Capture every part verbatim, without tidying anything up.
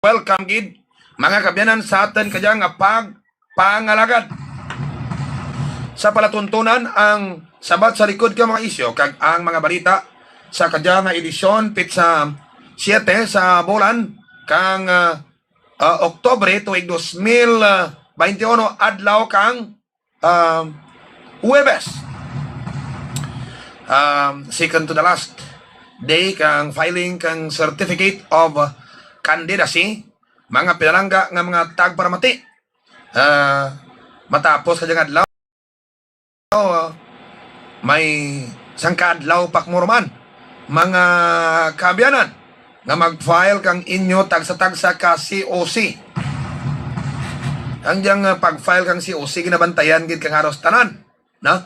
welcome gid, mga kaabyanan, sa aton kadya nga pagpangalagad. Sa palatuntunan, ang sabat sa likod ka mga isyu kag ang mga balita sa kadya nga edisyon, pitsa siete sa bulan kang, ah, ah, Oktubre tuig dos mil, ah, baynte uno, adlaw kang, ah, Huwebes. Um, second to the last day kang filing kang Certificate of Candidacy, mga pinalangga nga mga tagparamati. Ah, matapos kadya nga adlaw, ah, may sangka adlaw pa kamo man, mga kaabyanan, nga mag-file kang inyo tagsa-tagsa ka C O C. Ang diyang, ah, pag-file kang C O C, ginabantayan gid kang haros tanan, no?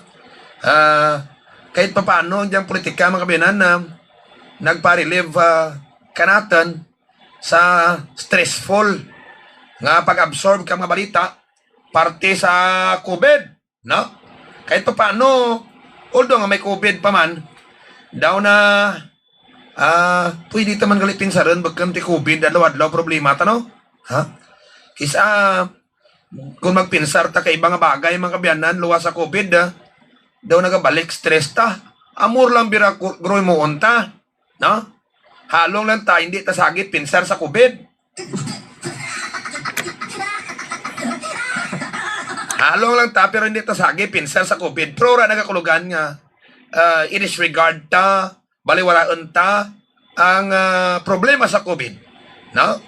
Ah, kahit papaano, ang diyang politika, mga kaabyanan, na nagpa-relieve, ah, kanaton sa stressful nga pag-absorb ka mga balita parte sa COVID, no? Kahit papaano, although nga may COVID pa man, daw na, ah, pwede ta man gali pinsaron, bagkan ti COVID, adlaw-adlaw problema ta, no? Ha? Kisa, kung magpinsar ta kay iba nga bagay, mga kaabyanan, luwas sa COVID, ah, daw nagabalik stress ta. Amor lang bira ku-, groy mo unta, no? Halong lang ta, hindi ta sagi pinsar sa COVID. Halong lang ta, pero hindi ta sagi pinsar sa COVID. Pero ra nagakulugan nga, ah, i-disregard ta, baliwalaon ta ang, ah, problema sa COVID, no?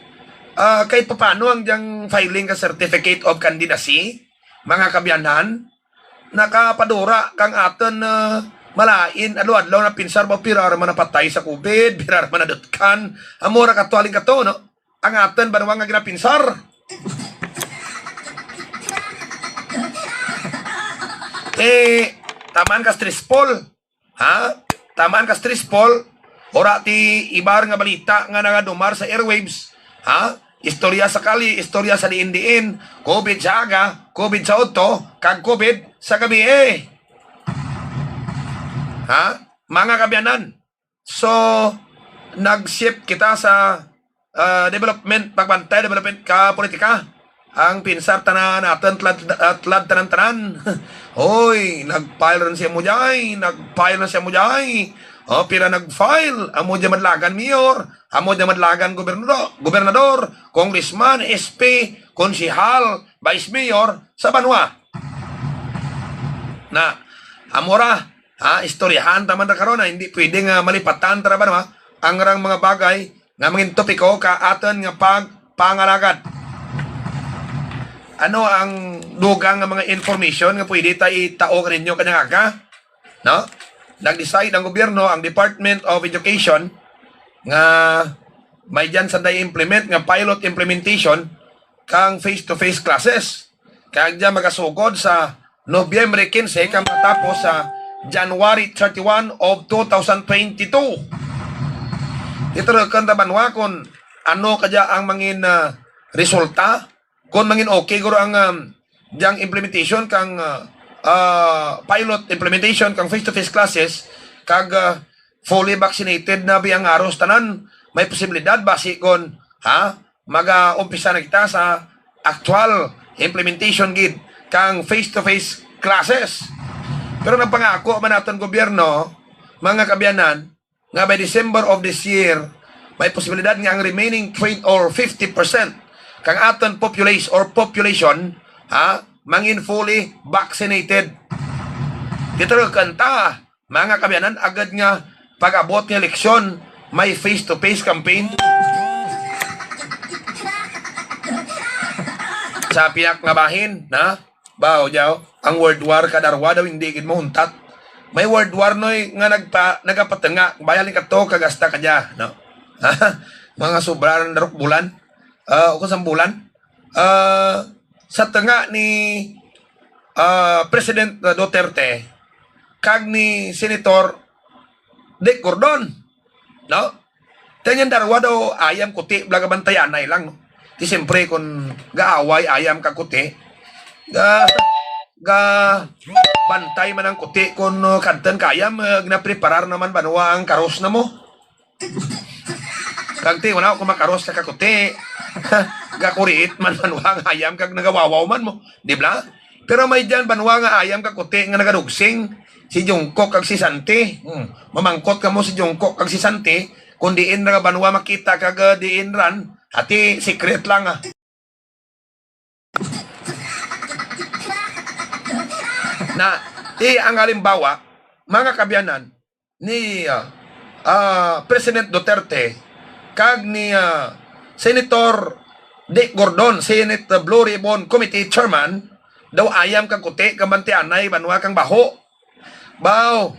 Ah, kahit papaano ang diyang filing ka Certificate of Candidacy, mga kaabyanan, nakapadura kang aton, ah, malain, adlaw-adlaw na pinsar ba, pira ra man napatay sa COVID, pira ra man nadutkan, amo ra kato, halin kato, no? Ang aton banwa nga ginapinsar. Eh, taman ka stressful. Ha? Taman ka stressful. Ora ti ibar nga balita nga nagadumar sa airwaves. Ha? Istorya sa kali, istorya sa diin-diin. COVID sa aga, COVID sa udto, kag COVID sa gabi, eh. Ha? Mga kaabyanan. So, nag-shift kita sa, ah, development, pagbantay, development ka politika. Ang pinsar tanan, aton tlad, ah, tlad tanan-tanan. Hoy, nag-file rin siya mo jay, nag-file na siya mo jay. O, pila nag-file, amo dyan madlagan mayor, amo dyan madlagan gobernador, gobernador, congressman, S P, konsihal, vice mayor, sa banwa. Na, amo ra, ha, istoryahan ta man ra karon, ha, hindi pwede nga malipatan ta ra ba, no, ha? Ang rang mga bagay nga mangin topiko ka aton nga pagpangalagad. Ano ang dugang nga mga information nga pwede ta itao kaninyo kanyang aga? No? Nag-decide ang gobyerno, ang Department of Education, nga may dyan sa implement nga pilot implementation kang face-to-face classes. Kag dyan magasugod sa Nobyembre quince, kag matapos sa January thirty-one of two thousand twenty-two. Ito ra kanta banwa kung ano kadya ang mangin, ah, resulta, kung mangin okay guro ang, um, diyang implementation kang, ah, ah, pilot implementation kang face-to-face classes, kag, ah, fully vaccinated na bi ang aros tanan, may posibilidad basi kon, ha, mag-umpisa na kita sa actual implementation gid kang face-to-face classes. Pero nagpangako man naton gobyerno, mga kaabyanan, nga by December of this year, may posibilidad nga ang remaining twenty or fifty percent kang aton population or population, ha, mangin fully vaccinated. Kita kanta, mga kaabyanan, agad nga pag-abot nga eleksyon, may face-to-face campaign sa piyak nga bahin, na? Baw, jaw, ang World War kadarwa daw hindi gid mahuntat. May World War, noy, nga nagpa-, nagapatunga, bayal ni kato kag hasta kadya, no? Mga sobra ng darok bulan. Ah, o kung bulan. Ah, sa tunga ni, ah, President Duterte kag ni Senator Dick Gordon, no? Tanyan darwa daw ayam kuti, blaga bantayanay lang, no? Di siyempre, kung gaaway ayam kag kuti, ga, ga bantay man ang kuti, kung, uh, kadton ka ayam, uh, ginapreparar naman banwa ang karos na mo. Kag ti, wala ko makaros ka kakuti. Gakuriit man banwa nga ayam kag nagawawaw man mo, di ba? Pero may diyan banwa nga ayam kakuti nga nagadugsing. Si Jungkook kag si Santi. Hmm. Mamangkot kamo si Jungkook kag si Santi kung diin ra banwa makita kag, ah, diin ran. Ati, secret lang, ah. Na, ti ang halimbawa, mga kaabyanan, ni, ah, ah, President Duterte kag ni, ah, Senator Dick Gordon, Senate Blue Ribbon Committee Chairman, daw ayam kag kuti, kamantianay, banwa kang baho. Baw,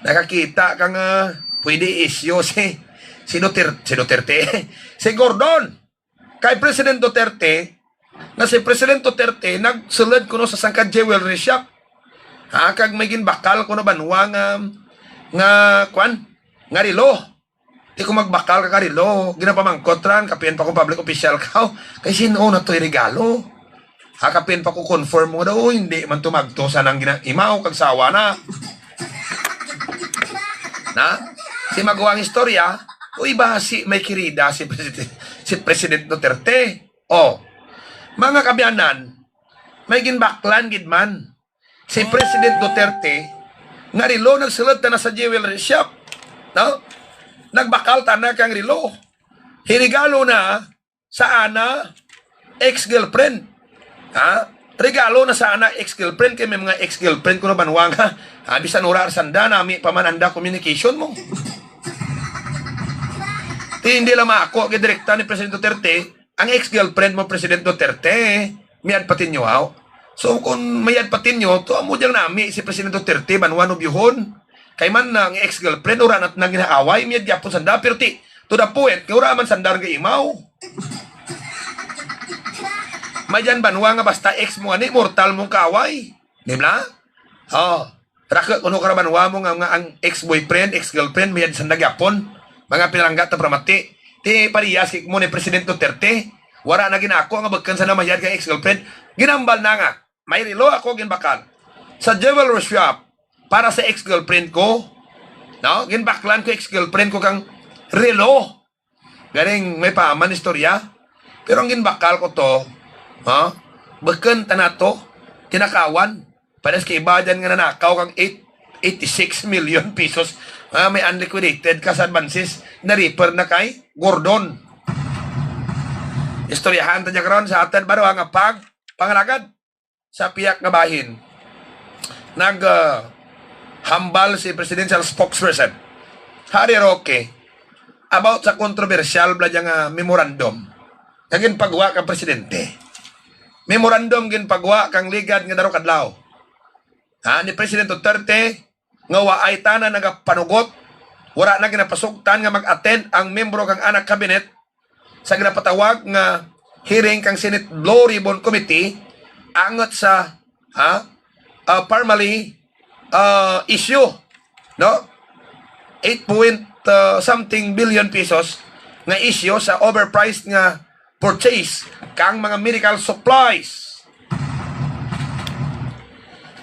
nakakita ka nga pwede isyu si, si Duter-, si Duterte, si Gordon. Kay President Duterte, nga si President Duterte nagsulod kuno sa sangka jewelry shop. Ha, kag may ginbakal kuno banwa nga, nga, kwan, nga relo. Di ko magbakal ka ka relo, ginapamangkot ran, kapin pa kung public official ka, oh, kay sino na to'y regalo? Ha, kapin pa ko confirm mo daw, oh, hindi man tumagto sa nang gina-, imaw kag sawa na. Na? Si maguwang istorya, uy, ba si may kirida si President, si President Duterte? Oh, mga kaabyanan, may ginbaklan gid man si President Duterte nga relo, nagsulod ta na sa jewelry shop, no? Nagbakal ta na kang relo. Hinigalo na sa ana ex-girlfriend. Ha? Regalo na sa ana ex-girlfriend, kay may mga ex-girlfriend kuno banwa nga, ha, bisan ura sanda, nami pa man anda communication mo. Ti, hindi lang ako gidirekta ni President Duterte, ang ex-girlfriend mo, President Duterte, mayad pa tinyo, haw. So, kung mayad pa tinyo, to amo diyang nami si President Duterte, banwa no biyuhon. Kay man na ang ex-girlfriend, ura na, na ginaaway, mayad gyapon sanda, pero ti, to the point, kay ura man sanda nga imaw. May dyan banwa nga basta ex mo ani, mortal mong kaaway. Di ba? Oh. Raka, kuno karabanwa mo nga, nga ang ex-boyfriend, ex-girlfriend, mayad sa nagyapon. Mga pinalangga ta pramati. Ti parehas kay mo ni President Duterte. Wara na ginako nga bukon sa namayad kay ex-girlfriend. Ginambal na nga. May relo ako ginbakal. Sa jewelry shop para sa ex-girlfriend ko. No? Ginbaklan ko ex-girlfriend ko kang relo. Galing may paman istorya. Pero ang ginbakal ko to, ha? Bukon ta na to, tinakawan. Pares kay iba dyan nga nanakaw kang eight, eighty-six million pesos. Ah, may unliquidated cash advances na refer na kay Gordon. Istoryahan ta dyan karon sa aton baro nga pag pangalagad. Sa piyak nga bahin, nag, ah, hambal si presidential spokesperson Harry Roque about sa kontrobersyal bala dya nga memorandum nga ginpagwa kang presidente. Memorandum ginpagwa kang ligad nga darok adlaw, ha, ni President Duterte nga waay tanan nagapanugot, wala na ginapasugtan nga mag-attend ang membro kang anak cabinet sa ginapatawag nga hearing kang Senate Blue Ribbon Committee angot sa, ha, ah, Parmalee, ah, issue, no? Eight point, ah, something billion pesos nga issue sa overpriced nga purchase kang mga medical supplies.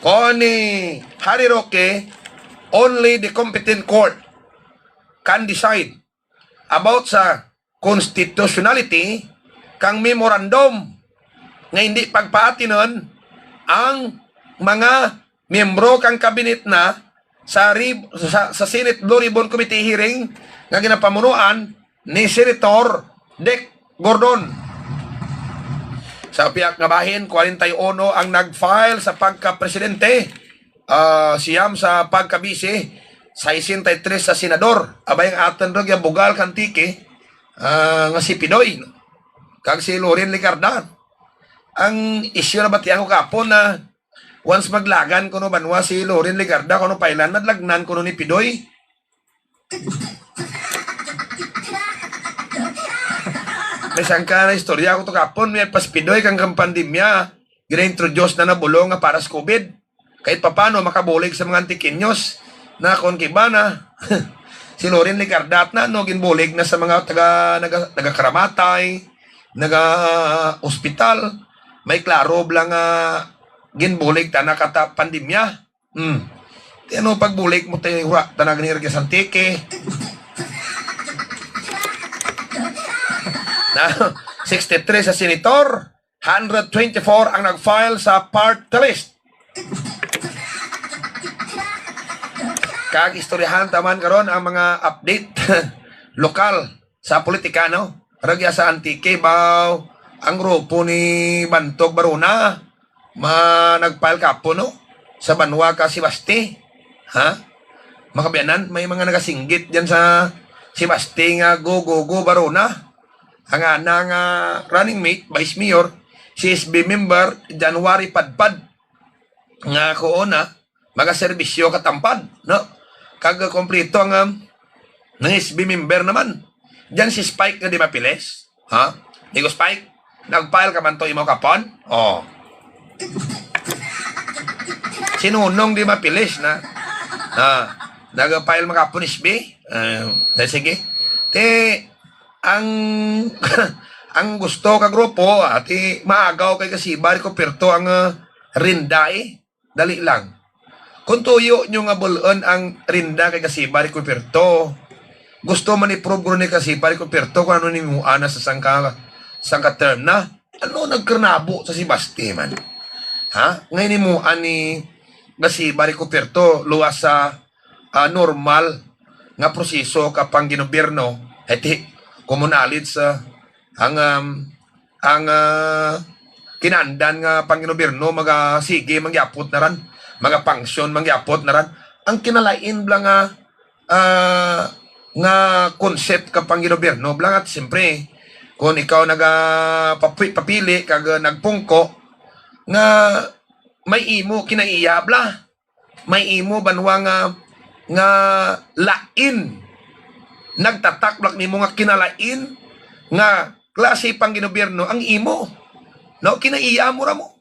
Kon ni Harry Roque, only the competent court can decide about sa constitutionality kang memorandum nga hindi pagpaatinon ang mga miyembro kang kabinet na sa rib-, sa, sa Senate Blue Ribbon Committee hearing nga ginapamunuan ni Senator Dick Gordon. Sa piyak nga bahin, kwarenta y uno ang nag-file sa pagka-presidente, ah, siyam sa pagka-vice, sesenta y tres sa senador. Abay, ang aton ro, bugal kang tiki, ah, nga si Pidoy, no? Kag si Loren Legarda. Ang isyu na batian ko kapon na once maglagan kuno banwa si Loren Legarda, kuno pailan, nadlagnan kuno ni Pidoy. May sangka na istorya ko to kapon, may paspidoy kang, kang pandemya, gina-introduce na na bulong nga para sa COVID. Kahit papano makabulig sa mga Antiqueños na kon kiba na si Loren Legarda na, no, ginbulig na sa mga taga, naga, nagakaramatay, naga-ospital. May klaro bala nga ginbulig ta na kata pandemya. Hmm. Ti ano pagbulig mo tayo, hura, tanag ni Erges Antique. sixty-three sa senator, hundred twenty-four ang nag-file sa party list. Kag istoryahan ta man karon ang mga update lokal sa politika, no? Ragya sa Antique, baw, ang grupo ni Bantog Baruna, ma-, nag-file kapo, no? Sa banwa ka Sebaste. Ha? Makabianan, may mga nagasinggit dyan sa Sebaste nga go, go, go, Baruna. Ang ana nga running mate, vice mayor, C S B member, January Padpad. Nga kuon na, magaserbisyo katampad, no? Kag kompleto ang, um, nang S B member naman. Diyan si Spike nga di mapilis. Ha? Digo Spike, nag-file ka man to imo kapon? Oh. Si Nunong di mapilis na. Ha? Nag-file man kapon S B? Eh, dahil sige. Ti, ang, ang gusto ka grupo, ati, maagaw kay Kasiba Ricoperto ang, ah, rinda eh. Dali lang. Kung tuyo nyo nga bul-on ang rinda kay Kasiba Ricoperto, gusto man i-prove ko ni Kasiba Ricoperto kung ano ni mo ana sa sangka, sangka term na. Ano nagkarnabo sa Sebaste man? Ha? Ngay ni mo ani Kasiba Ricoperto luwas sa, ah, normal nga proseso ka pangginobierno, heti, kung mo nalit sa ang, um, ang, ah, kinaandan nga pangginobierno magasige mangyapot na ran, magapangsyon mangyapot na ran. Ang kinalain bala nga, ah, nga concept ka pangginobierno bala nga siyempre kung ikaw naga papi-, papili kag, ah, nagpungko nga may imo kinaiya bala. May imo banwa nga, nga lain. Nagtatak bala nimo nga kinalain nga klase pang ginobierno ang imo. No, kinaiya mo ra mo.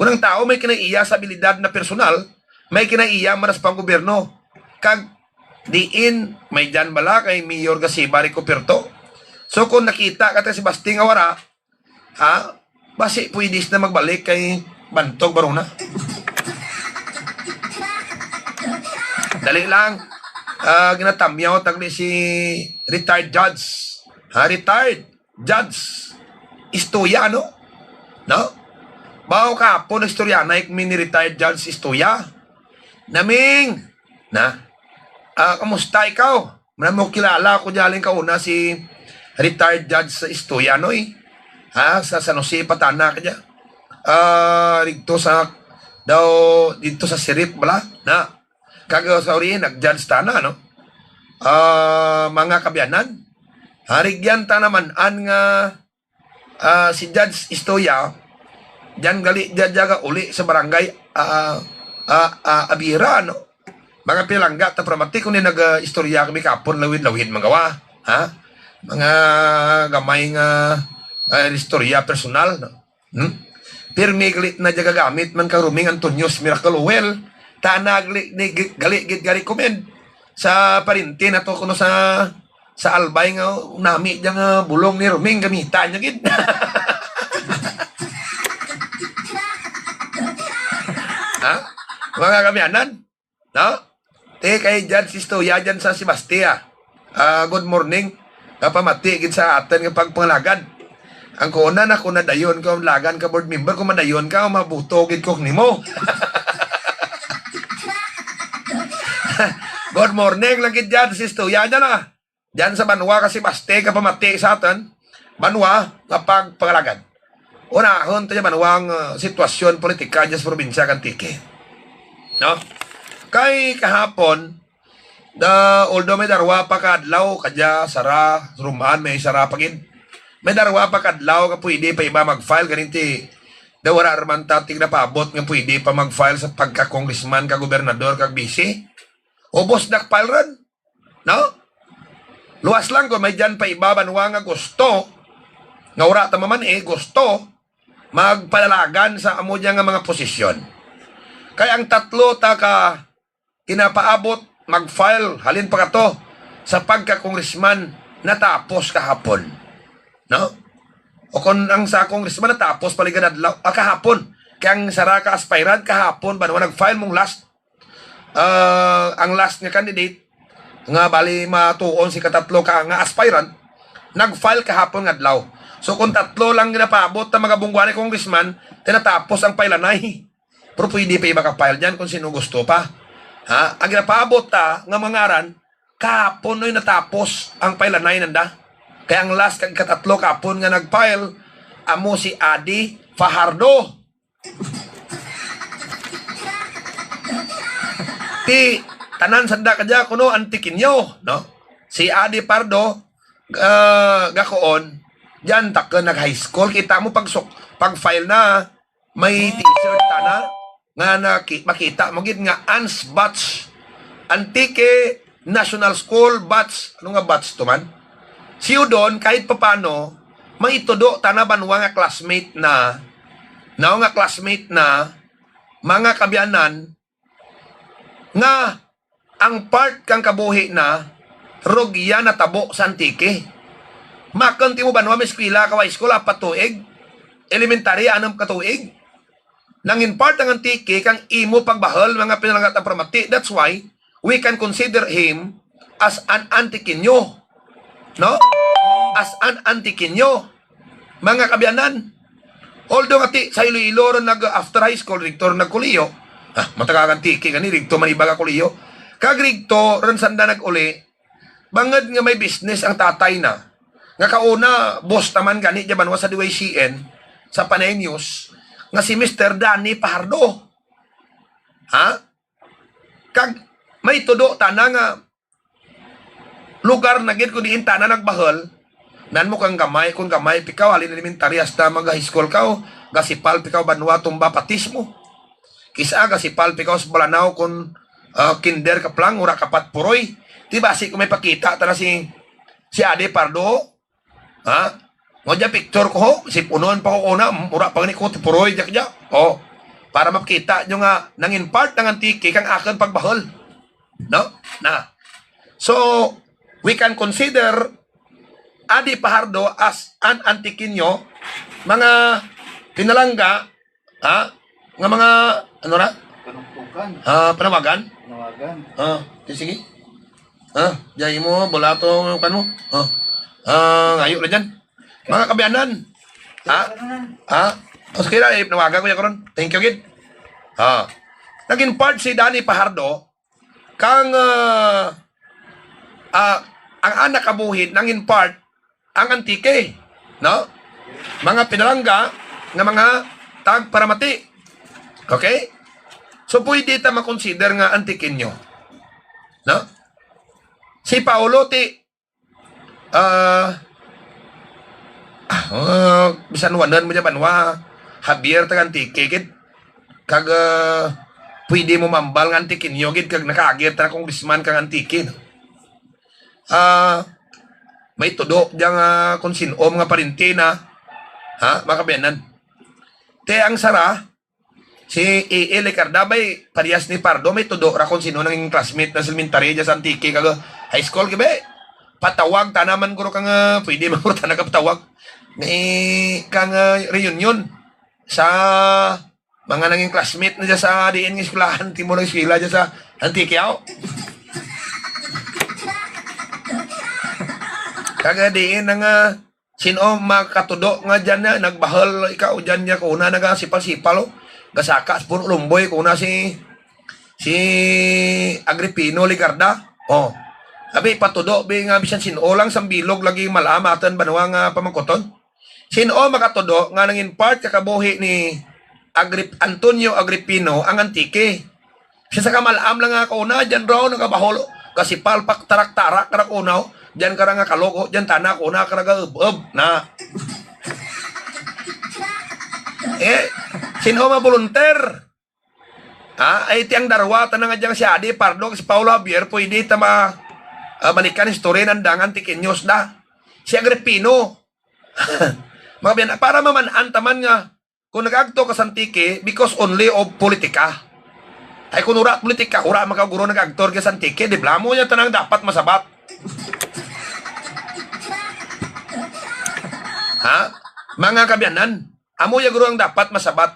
Kung ang tao may kinaiya sa abilidad na personal, may kinaiya man sa panggobyerno. Kag diin may dyan bala kay Mayor Gasiba Ricoperto. So kung nakita ka ta si Basti nga wara, ha? Basi pwede na magbalik kay Bantog Baruna. Dali lang. Ah, ginatamyaw tagli si retired judge. Ha, retired judge Istoya, no? No? Bawo kahapon, istorya na mi ni retired judge Istoya. Naming, na, ah, kamusta ikaw? Muna mo kilala ko dyan, kauna si retired judge sa Istoya, no, eh. Ha? Sa San Jose, Patana ka dyan. Ah, dito sa, daw, dito sa Sirip, bala, na. Kag, sorry, nag-judge ta na, no? Ah, mga kabiyanan, harigyan ta naman an nga, ah, si Judge Istoya, diyan gali, diyan, diyan ga uli sa barangay, ah, ah, ah, Abira, no? Mga pinalangga ta pramati kung nag, ah, istorya kami kapon, lawid-lawid, magawa, ha? Mga gamay nga, ah, istorya personal, no? Hmm? Pirmi gali na diyan gagamit man ka Ruming Antonio's Miracle Oil. Tana gali, ni, gali gid ga-recommend sa parinti na to kuno sa, sa Albay nga nami diyan nga bulong ni Ruming, gamita niya gid. Ha? Mga kamianan? No? Te, kay Judge Istoya dyan sa Sebaste, ah. Ah, good morning. Kapamati gid sa aton nga pagpangalagad. Ang kunan ako nadayon ka, lagan ka board member, kung madayon ka, mabuto gid ko nimo. Good morning lang gid dyan, si Istoya dyan, ah. Diyan sa banwa ka Sebaste, kapamati sa aton, banwa nga pagpangalagad. Unahon ta niya banwa ang, uh, sitwasyon politika diyan sa probinsya ka Antique. No? Kay kahapon, da, although may darwa pa ka adlaw, kadya, sara, rumaan, may sara pa gid. May darwa pa ka adlaw nga pwede pa iba mag-file, ganing ti, da wala ra man ta tig napaabot nga pwede pa mag-file sa pagka-congressman, ka-gobernador, kag-vice. Ubos na file ron. No? Luwas lang kung may dyan pa iba banwa nga gusto, nga wala ta maman eh, gusto, magpadalagan sa amo dyan nga mga posisyon. Kay ang tatlo ta ka kinapaabot, mag-file, halin pa kato, sa pagka-congressman, natapos kahapon. No? O kung ang sa congressman, natapos paligad adlaw, ah, kahapon. Kay ang sara ka aspirant, kahapon, banwa nag-file mong last ah, ang last nga candidate, nga bali matuon si katatlo ka nga aspirant, nag-file kahapon nga adlaw. So, kung tatlo lang ginapaabot ta mga bungguanay congressman, tinatapos ang pailanay. Pero pwede pa iba ka file dyan kung sino gusto pa. Ha? Ang ginapaabot ta nga mga ngaran, kahapon noy natapos ang pailanay nanda. Kaya ang last kag katatlo kahapon nga nag-file, amo si Adi Fajardo. Ti, tanan sanda kadya kuno Antiqueño, no? Si Adi Pardo, ah, gakuon, diyan ta ka nag-high school. Kita mo pag sok-, pag file na, may t-shirt ta na, nga naki-, makita mo gid nga Ans batch, Antique National School batch. Ano nga batch to man? Si Udon, kahit papano, may tudo ta na banwa nga classmate na, now nga classmate na, mga kabiyanan, nga ang part kang kabuhi na, rugya natabo sa Antique. Makon ti mo banwa, may eskwela ka, high school, apat tuig, elementary, anam ka tuig. Nangin part ang Antique kang imo pagbahal, mga pinalangga ta paramati. That's why we can consider him as an Antiqueño. No? As an Antiqueño. Mga kabiyanan. Although nga ti, sa Iloilo ron nag, after high school, rigto ron nagkuliyo. Ah, mataga ka Antique gani, rigto man iba ka kuliyo. Kag rigto ron sanda nag-uli, bangod nga may business ang tatay na. Nga kauna, boss taman gani dya banwa sa D Y C N, sa Panay News, nga si Mister Danny Pahardo. Ha? Kag may tudo ta na nga lugar na gid kung diin ta na nagbahal. Nan mo kang gamay, kung gamay pikaw, halin elementary hasta mag high school ka, o gasipal pikaw banwa tumba patismo. Kisa gasipal pikaw sa Balanaw kung, ah, kinder ka plang, ura ka pat puroy. Di ba, si kung may pakita ta na si, si Ade Pardo, ha? Mo dyan picture ko, ho, si punon pa ko una, ura pa ni ko, puroy, dyak, dyak. Oh, para makita nyo nga, nang in part, nang Antique, kang akon pagbahal. No? Na. So, we can consider Adi Pahardo as an Antiqueño, mga pinalangga, ha? Nga mga, ano ra? Panungtukan. Ah, panawagan? Panawagan. Ah, di sige. Ah, jay mo, bulato, kan mo. Ah, ah, ngayo na dyan. Mga kabiyanan. Ha? Ha? O, sige na, eh, panawagan ko yan karon. Thank you, gid. Ah. Naging part si Danny Pahardo, kang, ah, ah, ang anak kabuhi nangin part ang Antique, no? Mga pinalangga nga mga tagparamati. Okay? So, pwede ta makonsider nga Antiqueño. No? Si Paolo ti, ah, ah, bisan wanan mo dyan banwa, Javier taga Antique, gid. Kag, ah, pwede mo mambal nga Antiqueño gid kag nakaagir ta na congressman kang Antique, no? Ah, may tudo diya nga kung sin-o mga parinti na, ha, mga kabiyanan. Te, ang sara, si A A Lecarda, bay, parehas ni Pardo, may tudo ra kung sino nang classmate na sa elementary diya sa Antique kag high school, gabi. Patawag ta naman, guro, kang, ah, pwede man, guro, ta nagapatawag. Ni, kang, ah, reunion sa mga nanging classmate na dyan sa diin nga eskwelahan, timo ng eskwela dyan sa Antique, aw. Kaga diin na nga, sino makatudo nga dyan na, nagbahal ikaw dyan niya, kuna nagasipal-sipal, oh. Gasaka sa puno lumboy, kuna si, si Agripino Legarda. Oh. Abi, patudo, bi nga, bisan sino lang sang bilog, lagi malamatan, banwa nga pamangkuton. Sino makatudo nga nangin part ka kabuhi ni Agrip-, Antonio Agripino ang Antique? Siya sa kamal-am lang nga kauna, dyan raw nagabahol, kasipal, pak, tarak-tarak, karak unaw, dyan ka ra nga kalugo, dyan tana, kuna ka ra ga-ub-ub, na. Eh, sino ma volunteer? Ha? Ay, ti ang darwa, ta na nga dyan si Adi Pardo, si Paolo Javier, pwede ta ma-, ah, balikan istorya ng dangan ti Kinyos da. Si Agripino. Mga biyan, para maman-an taman nga, kung nag-agto ka sa Antique, because only of politika. Ay, kung ura politika, ura makaguro nag-agto ka sa Antique, di blamo niya tanang dapat masabat. Ha? Mga kabiyanan, amo ya guro ang dapat masabat.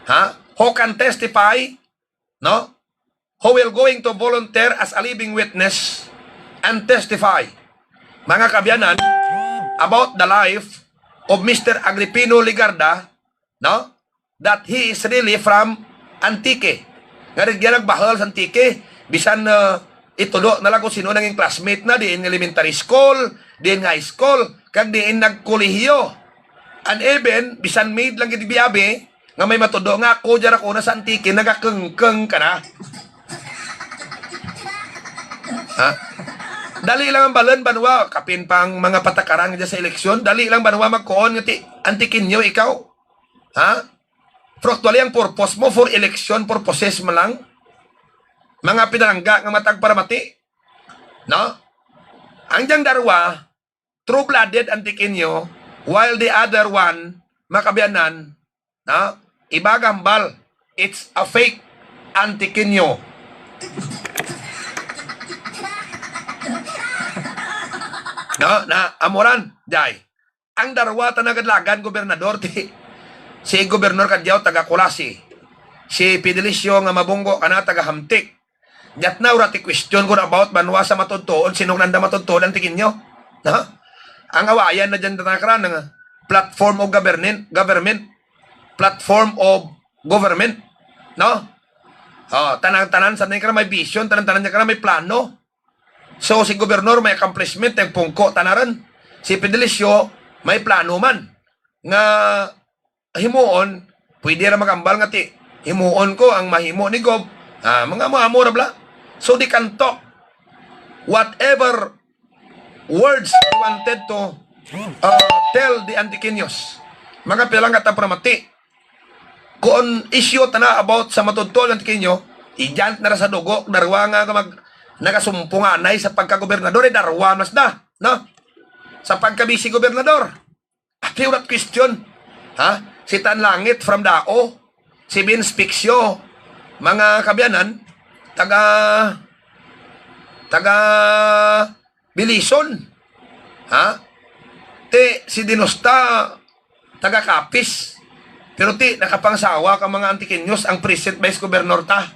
Ha? Who can testify, no? Who will going to volunteer as a living witness and testify, mga kabiyanan, about the life of Mister Agripino Legarda, no? That he is really from Antique. Nga rin gyud nagbahal sa Antique, bisan, uh, itudo na lang kung sino nanging classmate na, diin nga elementary school, diin nga high school, kag diin nagkolehiyo. And even, bisan maid lang gid biyabi, nga may matudo nga ako, dyan ako na sa Antique, nagakengkeng ka na. Ha? Dali lang ang balon, banwa. Kapin pang mga patakaran nga dyan sa eleksyon, dali lang, banwa, magkuon nga ti-, Antiqueño ikaw. Ha? Pero actually, ang purpose mo for election purposes man lang. Mga pinalangga nga matag para mati. No? Ang diyang darwa, true-blooded Antiqueño, while the other one, makabiyanan, no? Iba gambal, it's a fake Antiqueño. No? Na, amuran, jay. Ang darwa ta nagadlagan, gobernador, ti, si Gobernador Cadiao, taga Culasi. Si Fidelicio nga mabunggo kana, taga Hamtic. Yat na, ura ti question ko about banwa sa matudtuon, sino nanda matudtuon ang Antiqueño? Ha? Ang awayan na dyan, tanakran, nga platform of government, government, platform of government, no? Oh, tanan-tanan sa nila may vision, tanan-tanan niya kana may plano. So, si Gobernador may accomplishment, ang pungko, tanaran. Si Fidelicio may plano man nga himuon, pwede ra magambal nga ti, himuon ko ang mahimo ni Gob. Ah, mga amo-amo ra bala. So, they can talk whatever words they wanted to, uh, tell the Antiqueños. Mga pinalangga ta para mati. Kung issue ta na about sa matudtuon Antiqueño, ijant na ra sa dugo, darwa nga mag-, nagasumpunganay sa pagkagobernador, eh, darwa mas na, no? Sa pagka-vice gobernador. Ati, urat question. Ha? Si Tan Langit from Dao, si Vince Pixio, mga kabiyanan, taga, taga Bilison. Ha? Ti, si Dinosta, taga Capiz. Pero ti, nakapangsawa ka mga Antiqueños, ang present vice governor ta.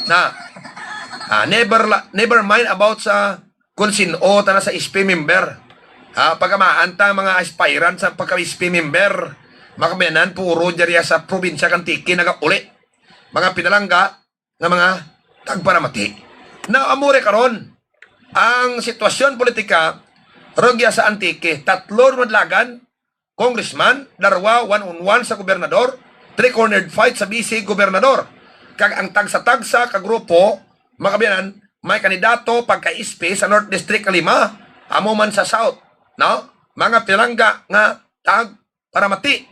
Na, ah, never la-, never mind about sa kung sin-o ta na sa S P member. Ha, pagamaan ta mga aspirant sa pagka-S P member. Makabiyanan, puro dyan sa probinsya kang Antique nagauli. Mga pinalangga nga mga tagparamati. Na amore karon, ang sitwasyon politika, rugya sa Antique, tatlo madlagan, congressman, darwa one-on-one sa gobernador, three-cornered fight sa vice gobernador. Kag ang tagsa-tagsa ka grupo, makabiyanan, may kandidato pagka-S P sa North District nga lima, amo man sa South, no? Mga pinalangga nga tag para mati.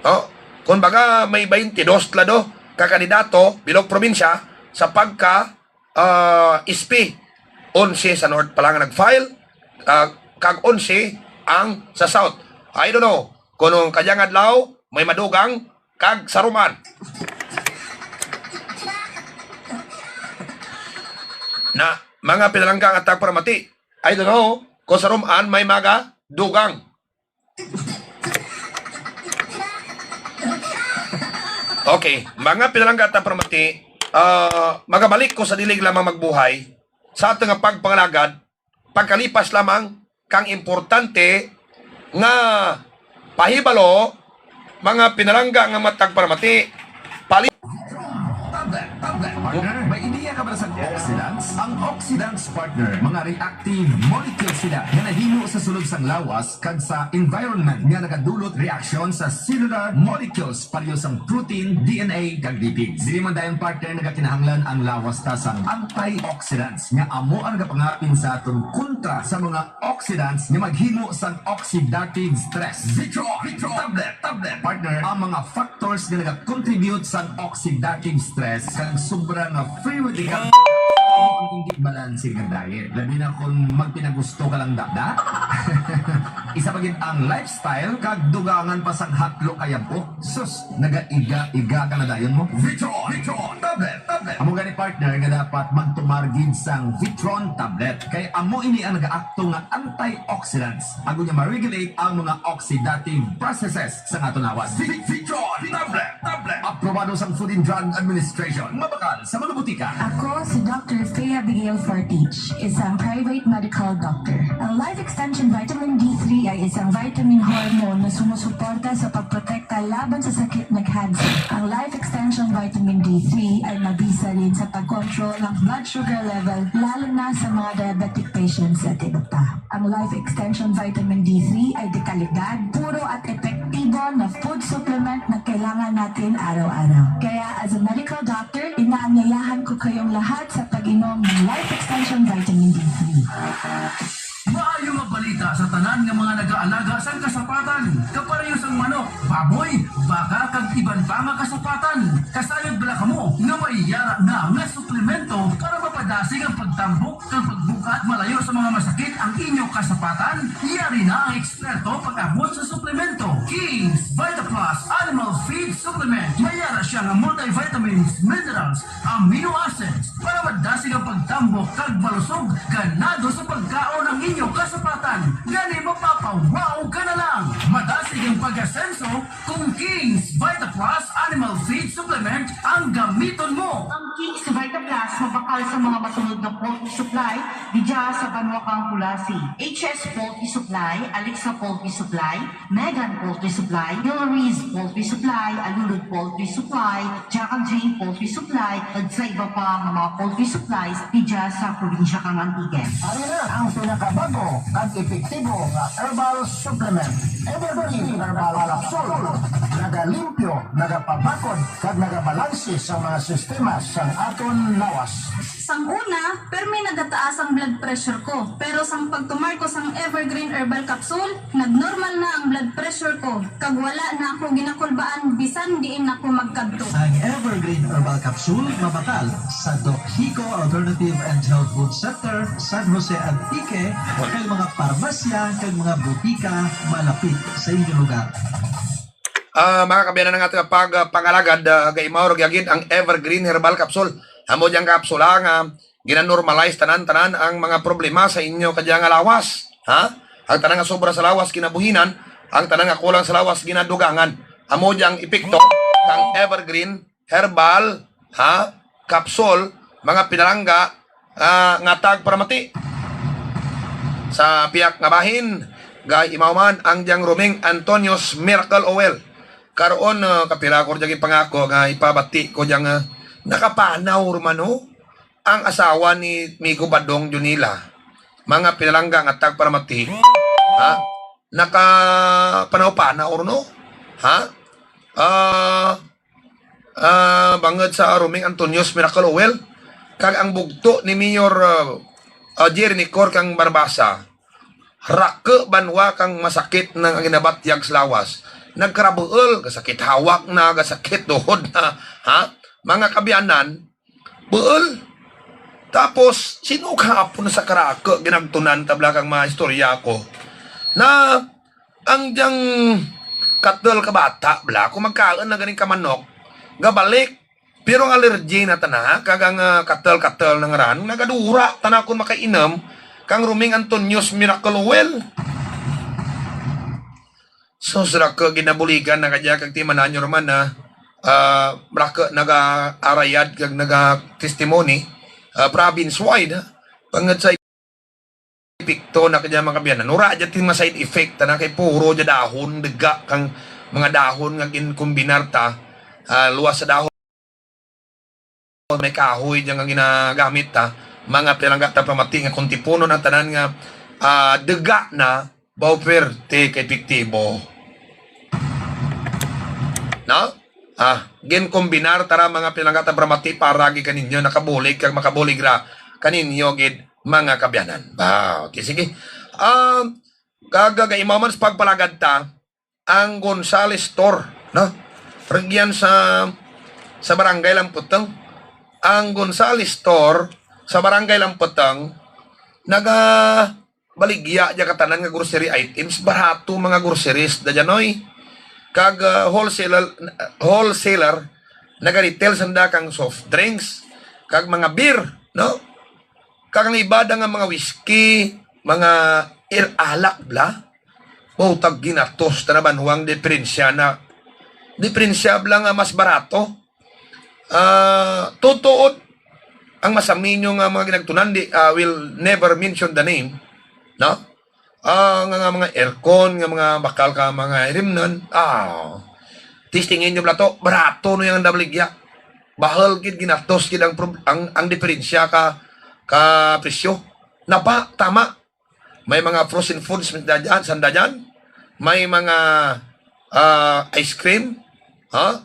No? Kung baga, may twenty-dos lado ka kandidato bilog probinsya sa pagka, ah, S P. Onse sa North pa lang nag-file, ah, kag onse ang sa South. I don't know kung nung kanyang adlaw may madugang kag saruman. Na, mga pinalangga nga tagparamati, I don't know kung saruman may maga dugang. Okay, mga pinalangga ta paramati, ah, magabalik ko sa dilig lamang magbuhay sa ato nga pagpangalagad, pagkalipas lamang kang importante nga pahibalo, mga pinalangga nga matag paramati, pali- Tablet, tablet, partner. May ideya ka ba sa oxidants? Ang oxidants, partner, mga reactive molecules sila nga nahimo sa sulod sang lawas kag sa environment nga nagadulot reaksyon sa cellular molecules, pareho sang protein, D N A, kag lipids. Dili man dayon, partner, nagakinahanglan ang lawas ta sang antioxidants nga amo ang nagapangapin sa aton kontra sa mga oxidants nga maghimo sang oxidative stress. Vitro, Vitro, tablet, tablet, partner, ang mga factors nga nagakontribute sa oxidative stress kag sobra nga free radical ang hindi balanse nga diet. Labi na kung magpinagusto ka lang, dada. Isa pa gid ang lifestyle kag dugangan pa sang hatlo kayab ko. Sus, nagaiga-iga ka na dayon mo. Vitro, Vitro, tablet, tablet. Amo gani, partner, nga dapat magtumar gid sang Vitron tablet. Kay amo ini ang nagaakto nga antioxidants. Ang unya ma-regulate ang mga oxidative processes sa aton lawas. Vi-, Vitron tablet, tablet. Aprobado sang Food and Drug Administration. Mabakal sa mga butika. Ako si Doctor Faye Abigail Fortich, isang private medical doctor. Ang Life Extension Vitamin D three ay isang vitamin hormone na sumusuporta sa pagprotekta laban sa sakit na cancer. Ang Life Extension Vitamin D three ay mabisa rin sa pag-control ng blood sugar level, lalo na sa mga diabetic patients at iba pa. Ang Life Extension Vitamin D three ay dekalidad, puro at epektibo na food supplement na kailangan natin araw-araw. Kaya, as a medical doctor, inaanyayahan ko kayong lahat sa pag-inom ng Life Extension Vitamin D three. Maayo nga balita sa tanan nga mga nag-aalaga sang kasapatan, kapareho sang manok, baboy, baka, kag iban pa nga kasapatan. Kasayod bala kamo nga may yara na nga suplemento para mapadasig ang pagtambok kag pagbug-at malayo sa mga masakit ang inyo kasapatan? Yari na ang eksperto pag-abot sa suplemento. King's Vita Plus Animal Feed Supplement. May yara siya nga multivitamins, minerals, amino acids para madasig ang pagtambok kag malusog ganado sa pagkaon ang inyo kasapatan. Gani mapapa-wow ka na lang. Madasig ang pag-asenso kung King's Vita Plus Animal Feed Supplement ang gamiton mo. Ang King's Vita Plus mabakal sa mga masunod nga poultry supply didya sa banwa kang Culasi: H S Poultry Supply, Alexa Poultry Supply, Megan Poultry Supply, Hillary's Poultry Supply, Alulud Poultry Supply, Jack and Jane Poultry Supply, kag sa iba pa nga mga poultry supplies didya sa probinsya kang Antique. Ari na ang pinakabago kag epektibo nga herbal supplement, Evergreen Herbal Capsule. Nagalimpyo, nagapabakod, kag nagabalanse sa mga sistema sang aton lawas. Sang una, permi nagataas ang blood pressure ko, pero sang pagtumar ko sang Evergreen Herbal Capsule, nagnormal na ang blood pressure ko, kag wala na ako ginakulbaan bisan diin ako magkadto. Ang Evergreen Herbal Capsule mabakal sa Doc Hico Alternative and Health Food Center, San Jose, Antique, kag mga parmasya kag mga butika malapit sa inyo lugar. Ah, mga kabiyanan, ang ato nga pag, ah, pangalagad, ah, gaimaw ra gyud ang Evergreen Herbal Capsule. Amo diyang kapsula nga ginanormalize tanan-tanan ang mga problema sa inyo kadya nga lawas. Ha? Ang tanan nga sobra sa lawas ginabuhinan, ang tanan nga kulang sa lawas ginadugangan. Amo diyang epekto kang Evergreen Herbal, ha? Capsule, mga pinalangga, ah, nga tagparamati. Sa piyak nga bahin, gaimaw man ang diyang Roming Antonio's Miracle Oil. Karon, ah, kapila ko diyang ipangako nga ipabati ko diyang, ah, nakapanaw man, oh, ang asawa ni Migo Badong Junila. Mga pinalangga nga tagparamati, ha? Nakapanaw-panaw, no? Ha? Ah, ah, bangod sa Roming Antonio's Miracle Oil, kag ang bugto ni Mayor, ah, ah, Jerry Nicor kang Barbaza, rake banwa kang masakit na nga ginabatyag sa lawas. Nagkarabuol, gasakit hawak na, gasakit tuhod na, ha? Mga kabiyanan, buol. Tapos, sino kahapon sa karake, ginagtunan ta bala kang mga istorya ko, na ang diyang katel ka bata, bala, kung magkaon na ganing ka manok, gabalik. Pero ang allergy na tana, kag ang, ah, katel-katel na ngaran, nagadura tana kung makainom kang Roming Antonio's Miracle Oil. So, sila ka ginabuligan na kadya kag timanan nyo man na, ah, mura ka naga-arayad kag naga-testimony, ah, province wide, ha? Bangod sa epekto na kadya, mga kabiyanan. Wala dyan ting mga side effect, tana kay puro dyan dahon, daga kang mga dahon nga ginkombinar ta, ah, luwas sa dahon, may kahoy dyan nga ginagamit ta, mga pinalangga ta pamati nga kung tipunon ang tanan nga, ah, daga na, baw perte ka epektibo. No? Ah, ginkombinar tara mga pinalangga ta pamati para gi kaninyo nakabulig kag makabulig ra kaninyo gid mga kabiyanan. Ba, okay, sige. Um, kag gaimaw man sa pagpalagad ta, ang Gonzales Store, no? Rugyan sa, sa Barangay Lamputong. Ang Gonzales Store sa Barangay Lamputong, naga baligya dya ka tanan nga grocery items, barato mga groceries da dyan, oy. Kag, ah, wholesaler, wholesaler, naga-retail sanda kang soft drinks, kag mga beer, no? Kag ang iba da nga mga whiskey, mga ir-, alak bala. Baw tag ginatos ta na banwang diferensya na Diperensya lang nga mas barato. Ah, tutuod ang masaminyo nga mga ginagtunan, di, ah, will never mention the name, no? Ah, nga, nga mga aircon, nga mga bakal ka mga irimnon, ah, testingin nyo bala to, barato no yung ang dabaligya. Bahal gid, ginatos gid ang, prob- ang, ang diferensya ka, ka presyo. Napa, tama. May mga frozen foods sanda dyan, sanda dyan. May mga, ah, ice cream, ha?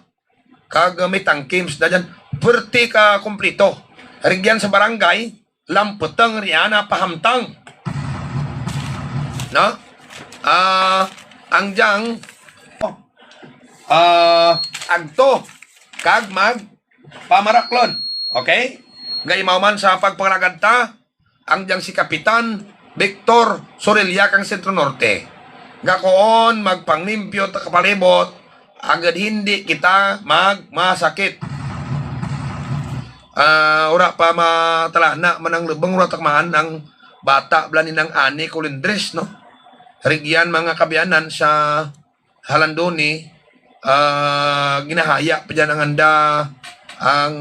Kag, ah, may tangkims na dyan. Pwerte ka kumplito. Rigyan sa barangay, lamputang riana pahamtang. No? Ah, ang diyang, ah, agto, kag mag pamaraklon. Okay? Gaimaw man sa pagpangalagad ta, ang diyang si Kapitan Victor Sorilla kang Centro Norte. Nga kuon, magpanglimpyo ta kapalibot, agad hindi kita magmasakit. Ah, ura pa matalana man ang lubong, ura takmahan ang bata bala ni nang Ani Colindres, no? Rigyan mga kabiyanan sa Halandoni, ah, ginahaya pa dyan ang anda, ang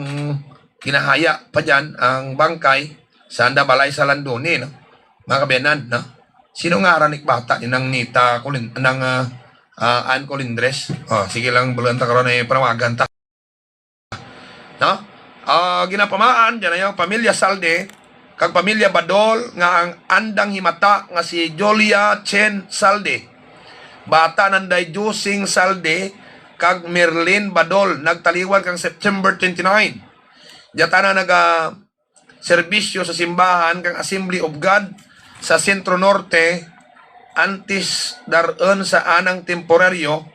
ginahaya pa dyan ang bangkay sa anda balay sa Halandoni, no? Mga kabiyanan, no? Sino nga aranik bata ni nang Nita Colin-, nang, ah, ah, Ann Colindres? Oh, sige lang, bulan ta karon ay panawagan ta. No? Ah, ginapamaan dyan ang pamilya Salde kag pamilya Badol nga ang andang himata nga si Julia Chen Salde, bata nanday Jusing Salde kag Merlin Badol, nagtaliwan kang September twenty-nine. Dya tana naga serbisyo sa simbahan kang Assembly of God sa Centro Norte antes dar-on sa anang temporaryo,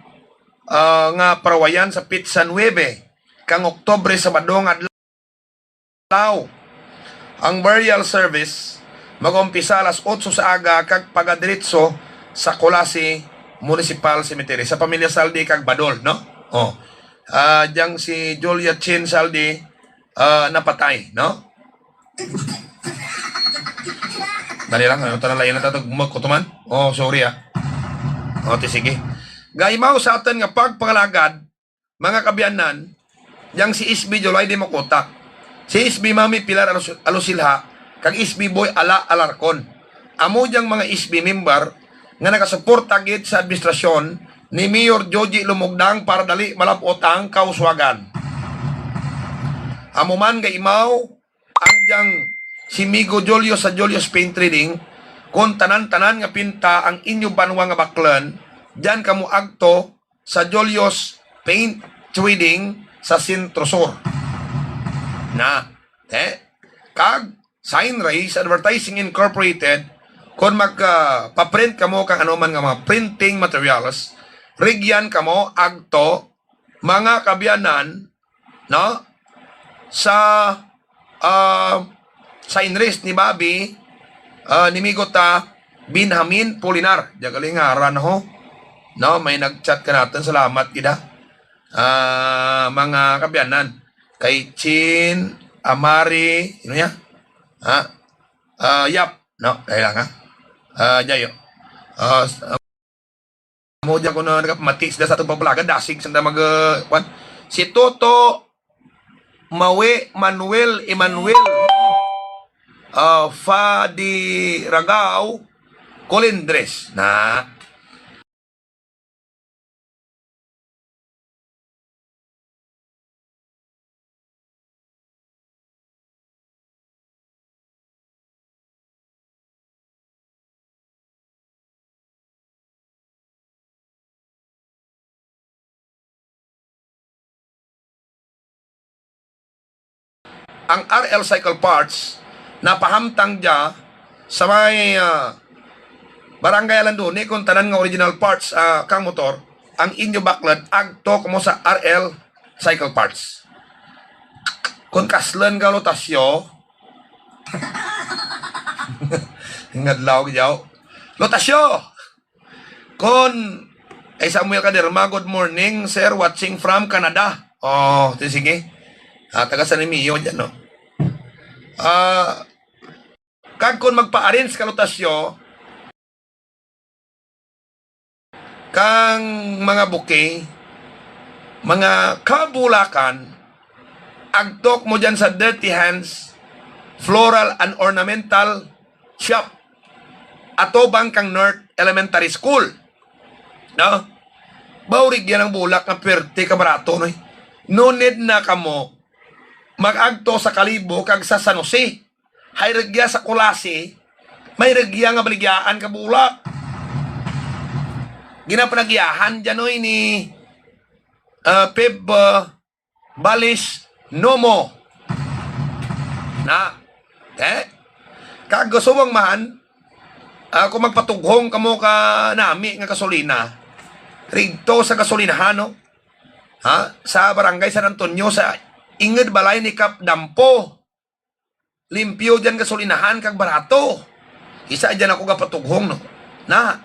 ah, nga parawayan sa pitsa nuebe kang Oktubre, Sabado nga adlaw. Ang burial service mag-umpisa alas otso sa aga kag pagadiretso sa Culasi Municipal Cemetery sa pamilya Saldi kag Badol, no? Oh. Ah, diyang si Julia Chin Saldi, ah, napatay, no? Dali lang, ano, tanang lain na tatag magkutuman? Oh, sorry, ah. O, ti, sige. Gaimaw sa aton nga pagpangalagad, mga kabiyanan, yang si S B July di makutak, si S B Mami Pilar Alus-, Alusilha, kag S B Boy Ala Alarcon. Amo diyang mga S B member nga nagasuporta gid sa administrasyon ni Mayor Joji Lumugdang para dali malab-ot ang kauswagan. Amo man gaimaw ang diyang si Migo Julio sa Julio's Paint Trading, kon tanan-tanan nga pinta ang inyo banwa nga baklan, diyan kamo agto sa Julio's Paint Trading sa Centro Sur. Na, eh, kag Sign Race Advertising Incorporated, kon mag, ah, paprint kamo kang anuman nga mga printing materials, rigyan kamo agto, mga kabiyanan, no? Sa, ah, sa Inris ni Bobby, ah, ni Migo ta, Benjamin Pulinar. Diya galing ngaran, ho. No, may nag-chat ka natin. Salamat, gid, ha. Ah, mga kabiyanan. Kay Chin, Amari, ano niya? Ha? Ah, Yap. No, dahil lang, ha? Ah, Jayo. Ah, s-, ah, mo dyan ko na nagapamati sila sa atong pagpalagan, dasig sila mag, ah, kwan. Si Toto Mawe Manuel Emmanuel, ah, Fadi Ragao Colindres na. Ang R L Cycle Parts napahamtang dya sa may, ah, Barangay Alandoni, kung tanan nga original parts, ah, kang motor, ang inyo baklad, agto kamo sa R L Cycle Parts. Kung kaslan ka, Lutasyo, ngadlaw, gyaw. Lutasyo! Kon, ay Samuel Kaderma, good morning, sir, watching from Canada. Oh, ti, sige. Ah, taga San Remigio dyan, no? Ah, kag kon magpa-arrange ka, Lutasyo, kang mga bouquet, mga kabulakan, agtok mo dyan sa Dirty Hands Floral and Ornamental Shop, atubang kang North Elementary School. No? Baurig yan ang bulak nga pwerte ka barato, no? No need na kamo mag-agto sa Kalibo kag sa San Jose. Hay rugya sa Culasi, may rugya nga baligyaan ka bulak. Ginapanagiyahan dyan, oy, ni, ah, Peb, ah, Balis Nomo. Na, eh? Kag subong man, ah, kung magpatughong kamo ka nami nga gasolina, rigto sa gasolinahan, no? Ha? Sa Barangay San Antonio, sa inged balay ni Kap Dampo. Limpyo dyan gasolinahan kag barato. Isa dyan ako gapatughong, no? Na,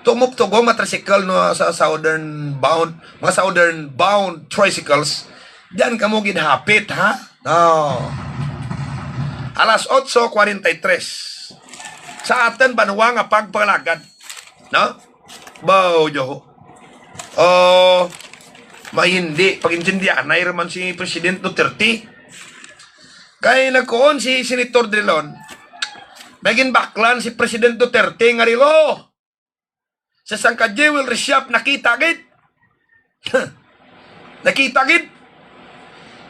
tumop tughong mga tricycle, no, sa southern bound, mga southern bound tricycles. Dyan kamo ginhapit, ha? Oh. Alas otso cuarenta y tres. Sa aton banwa nga pagpangalagad, no? Baw, yo. Oh, may hindi. Pag-intindihanay ra man si President Duterte. Kay nagkuon si Senator Drilon, may ginbaklan si President Duterte nga relo. Sa sangka Jewelry Shop, nakita gid. Nakita gid.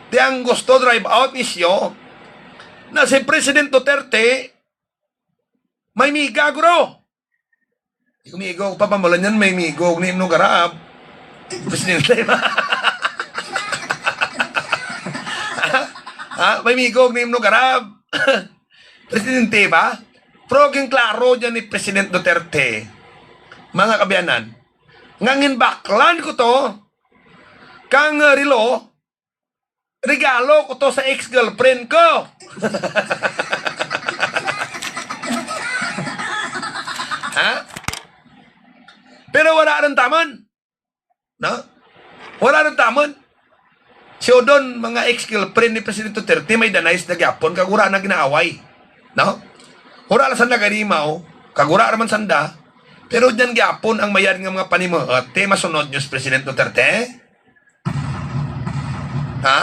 Ti ang gusto drive out isyo na si President Duterte may miga, guro. Di ko migo, papamalan yan, may migo ni Imno Garab. Presidente ba? Ha? May migo ni Imno Garab. Presidente ba? Pero king klaro dyan ni President Duterte, mga kabiyanan, nga ginbaklan ko to, kang, uh, relo, regalo ko to sa ex-girlfriend ko. Ha? Pero wala rin taman. No? Wala rin taman. Si Odon, mga ex-girlfriend ni Presidente Duterte, may danay sa gyapon, kag wala na ginaaway. No? Wala lang sanda garimaw, kag wala naman sanda. Pero dyan gyapon ang mayad nga mga panimuot, te, masunod niyo si Presidente Duterte? Ha?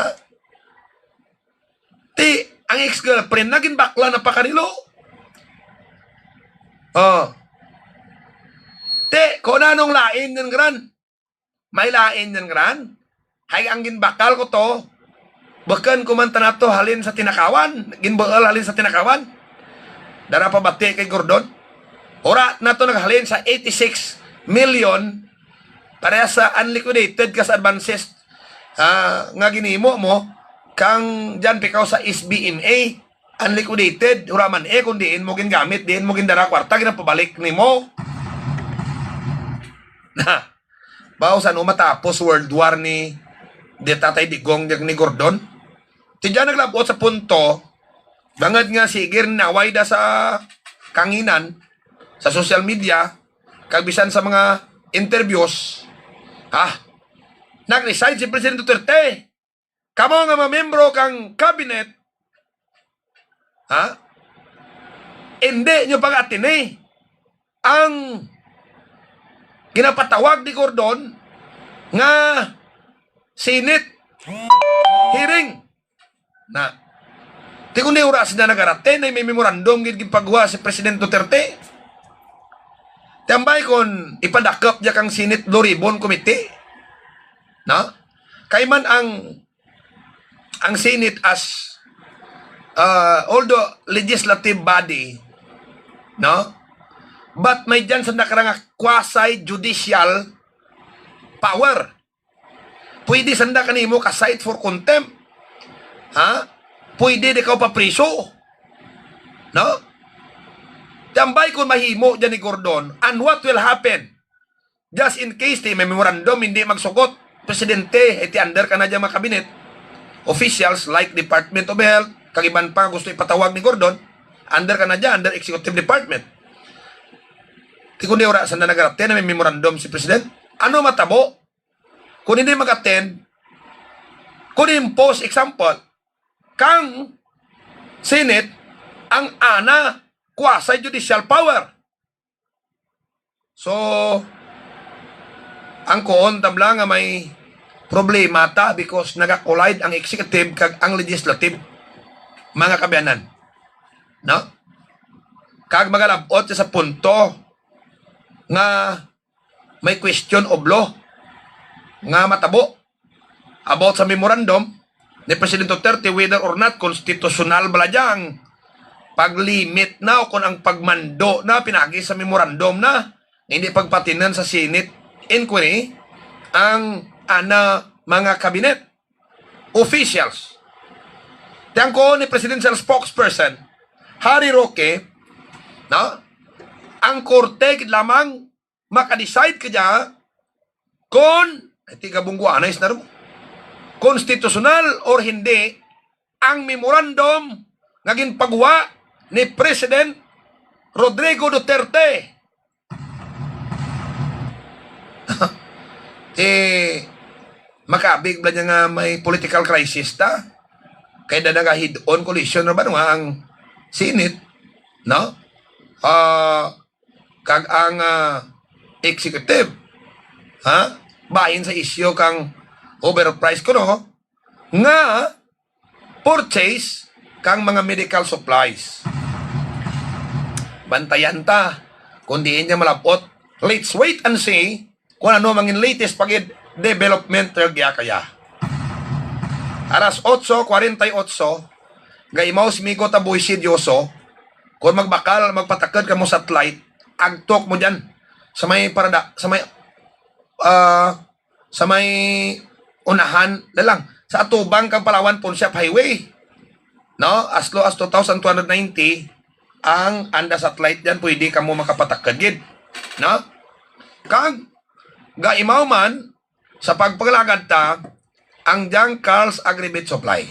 Ti, ang ex-girlfriend na ginbakla na pa kanilo. Oh. Ti, kung anong lain yan, gran. May lain yan, gran. Hay, ang ginbakal ko to, bukon ko man tanato halin sa tinakawan. Ginbuol halin sa tinakawan. Dara pa bati kay Gordon. Ora na to naghalin sa eighty-six million para sa unliquidated kas advances, ah, nga ginimo mo kang dyan pikaw sa S B M A, unliquidated, wala man eh, kung diin mo gingamit, diin mo gindara kwarta, ginapabalik nimo. Na, bawo sa ano matapos World War ni, di Tatay Digong, di ni Gordon? Ti dyan naglabot sa punto, bangod nga sige rin naway da sa kanginan, sa social media, kag bisan sa mga interviews, ha? Nag-resign si President Duterte. Kamo nga mga membro kang cabinet, ha? Hindi nyo pag-atini ang ginapatawag ni Gordon nga Senate hearing. Na, ti kundi oras na nagaraten ay may memorandum gid gipagwa si President Duterte. Tambay kon ipadakop niya kang Senate Blue Ribbon Committee. No? Kay man ang, ang Senate as, uh, although legislative body, no? But may dyan sa nakarang quasi-judicial power. Pwede sanda kanimo ka-cite for contempt. Ha? Pwede di ka papriso. No? Tambay kung mahimo dyan ni Gordon, and what will happen? Just in case, ti may memorandum, hindi magsugot. Presidente, eh, ti under ka na dyan mga kabinet. Officials like Department of Health, kag iban pa gusto ipatawag ni Gordon, under ka na dyan, under executive department. Ti kundi ora sanda nagaraten na may memorandum si President. Ano matabo? Kung hindi mag-attend, kung impose, example, kang Senate, ang ana quasi-judicial power. So, ang kuon tabla nga may problema ta because nagakulay ang executive kag ang legislative, mga kaabyanan. No? Kag magalabot sa punto nga may question of law nga matabo about sa memorandum ni President Duterte, whether or not constitutional bala dya ang pag-limit na o kung ang pagmando na pinagi sa memorandum na hindi pagpatinan sa Senate inquiry ang ana mga cabinet officials. Tiyang ko ni presidential spokesperson Harry Roque, no? Ang korte gid lamang maka-decide kadya kon, ay, tiga bungguanay sa narmo, konstitusyonal or hindi ang memorandum nga ginpagwa ni President Rodrigo Duterte. Eh, makabig bala niya nga may political crisis ta. Kay da nagahid-on collision na ba nga ang Senate, no? Ah, kag ang, ah, executive, ha? Bahin sa isyu kang overprice ko, no? Nga purchase kang mga medical supplies. Bantayan ta kung diin niya malabot. Let's wait and see kung ano mangin latest pagid development ter giya kaya. Alas otso kwarenta y otso, gaimaw si Migo ta Boy Sidioso, kung magbakal, magpatakod kamo satellite, agtok mo dyan sa may parada, sa may, ah, sa may unahan na lang, sa atubang kang Palawan Punsyap Highway. No? As low as two thousand two hundred ninety ang anda satellite dyan, pwede kamo makapatakad gid. No? Kag gaimaw man sa pagpangalagad ta ang dyang Carl's Agribit Supply.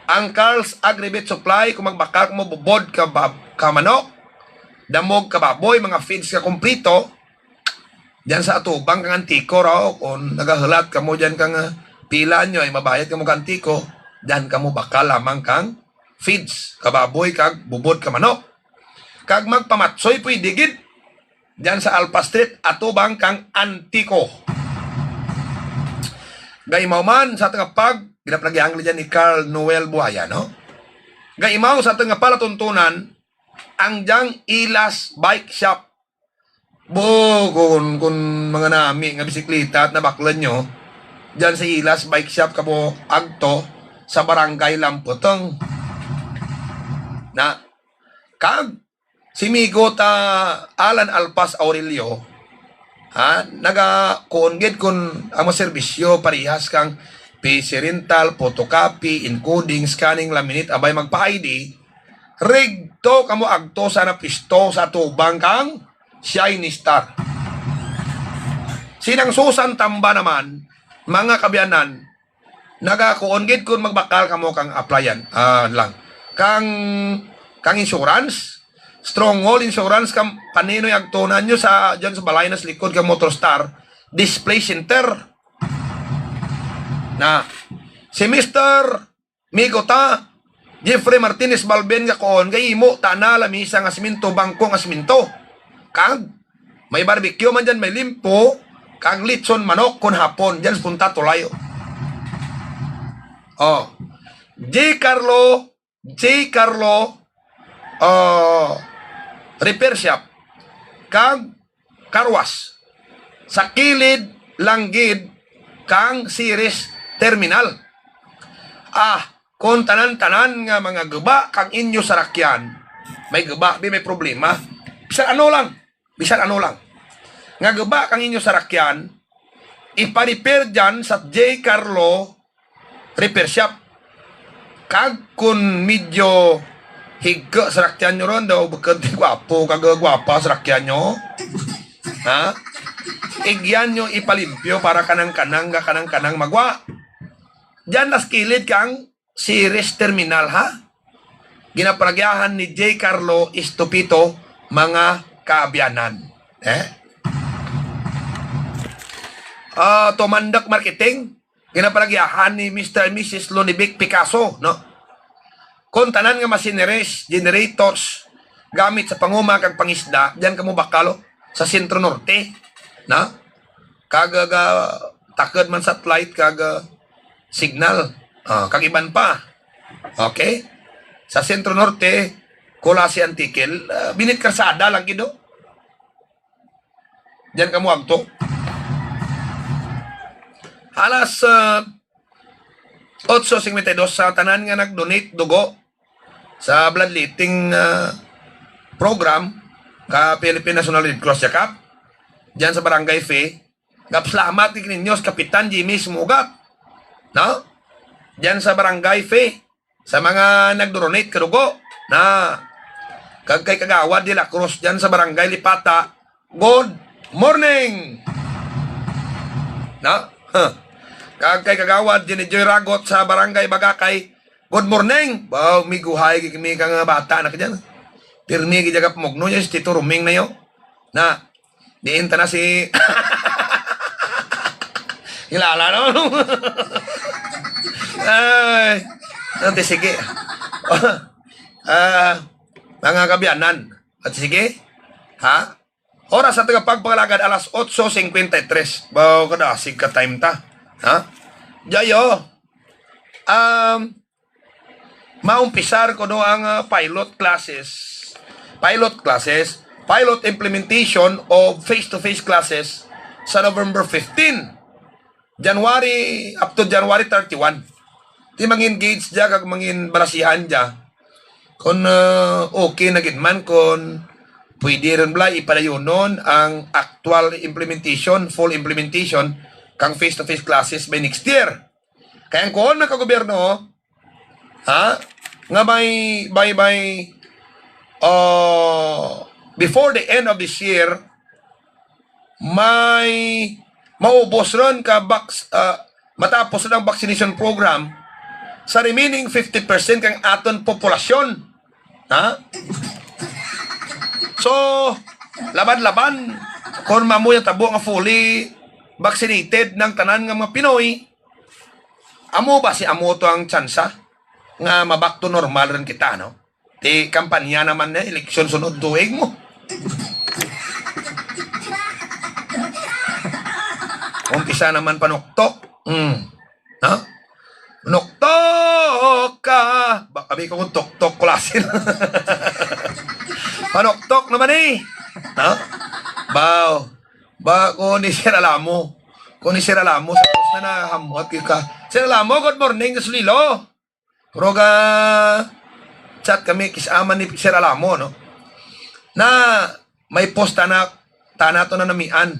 Ang Carl's Agribit Supply, kung magbakal mo bubod ka, bab- ka manok, damog ka baboy, mga feeds ka kumplito, dyan sa atubang kang Antico raw, kung nagahulat kamo dyan kang, ah, pila nyo ay mabayad kamo kang Antico, dyan kamo bakal lamang kang feeds, kababoy kag bubod ka manok. Kag magpamatsoy pwede gid dyan sa Alpha Street, atubang kang Antico. Gaimaw man sa aton nga pag, ginapalagyan dyan ni Carl Noel Buaya, no? Gaimaw sa aton nga palatuntunan, ang dyang Ilas Bike Shop. Bo, kung, kung mga nami nga bisikleta at nabaklan nyo, dyan sa Ilas Bike Shop kamo agto sa Barangay Lamputong. Na, kag si Migo ta Alan Alpas Aurelio, ha, naga-, kuon gid kun ang mga serbisyo parehas kang P C rental, photocopy, encoding, scanning, laminate, abay magpa-I D, rigto kamo agto sa napisto sa atubang kang Shiny Star. Sinang Susan Tamba naman, mga kaabyanan, nagakuon gid kun magbakal kamo kang applyan, ah, lang. Kang, kang insurance, Stronghold Insurance, kang paninoy agtunan nyo sa, dyan sa balay na sa likod kang Motor Star Display Center. Na, si Mister Migo ta, Jeffrey Martinez Balben nga kuon, gahimo ta na lamisa nga siminto, bangko nga siminto. Kag may barbecue man dyan, may limpo, kag litson manok kon hapon, dyan sa Punta Tulayo. Oh. J Carlo, J Carlo, oh, Repair Shop. Kag Carwash sa kilid lang gid kang Ceres Terminal. Ah, kung tanan-tanan nga mga guba kang inyo sarakyan, may guba, di may problema. Bisan ano lang, bisan ano lang. Nga guba kang inyo sarakyan, ipa-repair dyan sa J Carlo Repair Shop. Kag kun medyo higko sarakyan nyo ron daw, bukod gwapo kag gwapa sarakyan nyo, ha? Igyan nyo ipalimpyo para kanang-kanang nga kanang-kanang magwa. Diyan nas kilid kang Ceres Terminal, ha? Ginaparagyahan ni J Carlo Estupito, mga kaabyanan. Eh? Ah, Tumandak Marketing, ginapalagyahan ni Mister and Missus Lunibic Picasso, no? Kung tanan nga machineries, generators, gamit sa panguma kag pangisda, diyan kamo bakalo sa Centro Norte, no? Kag, ah, takod man satellite kag, ah, signal, ah, kag iban pa. Okay? Sa Centro Norte, Culasi, Antique, ah, binit karsada lang gid, oh. Diyan kamo agto. Alas, ah, otso singkwenta y dos, sa tanan nga nag-donate dugo sa bloodletting, ah, program ka Philippine National Red Cross, Jacob, diyan sa Barangay Fe. Gap, salamat gid ninyo sa Kapitan Jimmy Sumugak, no? Diyan sa Barangay Fe, sa mga nagdonate kadugo, na, kag kay Kagawad de la Cruz diyan sa Barangay Lipata, good morning, no? Huh. Kag kay Kagawad Jenny Joy Ragot sa Barangay Bagakay, good morning. Wow, miguhay gid kami kang bata na ka diyan. Pirmi gid jaga pamugno niya si Tito Ruming na yo. Na, diin ta na si Kilala, no? Ay, ate, sige. Ah, mga kabiyanan. At sige, ha? Oras sa tagapagpangalagad, alas otso singkwenta y tres. Baw, kadasig ka time ta. Ha? Jayo, um, maumpisar ko no ang, ah, pilot classes. Pilot classes. Pilot implementation of face-to-face classes sa November fifteen. January, up to January thirty-one. Ti mangin-gauge dya kag mangin-balasihan dya. Kung, ah, okay na gid man, kung pwede rin bala ipadayunon ang actual implementation, full implementation, kang face-to-face classes by next year. Kaya ang kuon man ka gobyerno, ha? Nga may, may, may, uh, before the end of this year, may maubos ron ka vac-, uh, matapos ron ang vaccination program sa remaining fifty percent kang aton populasyon. Ha? So, laban-laban, kung mamo yung tabo nga fully vaccinated ng tanan nga mga Pinoy, amo ba si amo to ang tsansa nga ma-back to normal rin kita, no? Ti kampanya naman na eleksyon sunod tuig mo. Umpisa naman panuktok. Hmm. Ha? Nuktok ka. Ba, abi ko kung tuktok, kulasin. Panuktok naman eh. Ha? Baw. Ba, ko ni Sir Alamo. Ko ni Sir Alamo, sa post na nahamot ka. Sir Alamo, good morning, Gasolilo. Pero ga chat kami, kis-aman ni Sir Alamo, no? Na may post tana, tana to na namian.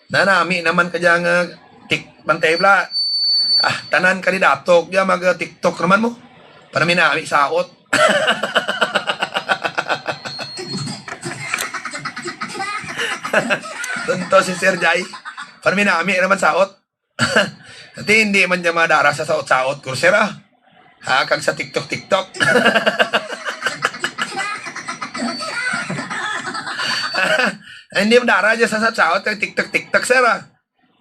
Na nami naman ka dyan nga tik-, bantay bla. Ah, tanan kandidato, kaya mag-TikTok naman mo. Para may nami saot. Tunto si Sir Jai. Para may nami naman saot. Ati, hindi man niya madara sa saot-saot, Cruiser, ah. Ha, kag sa TikTok, TikTok. Ay, hindi madara niya sa saot-saot, kag TikTok, TikTok, sir, ah.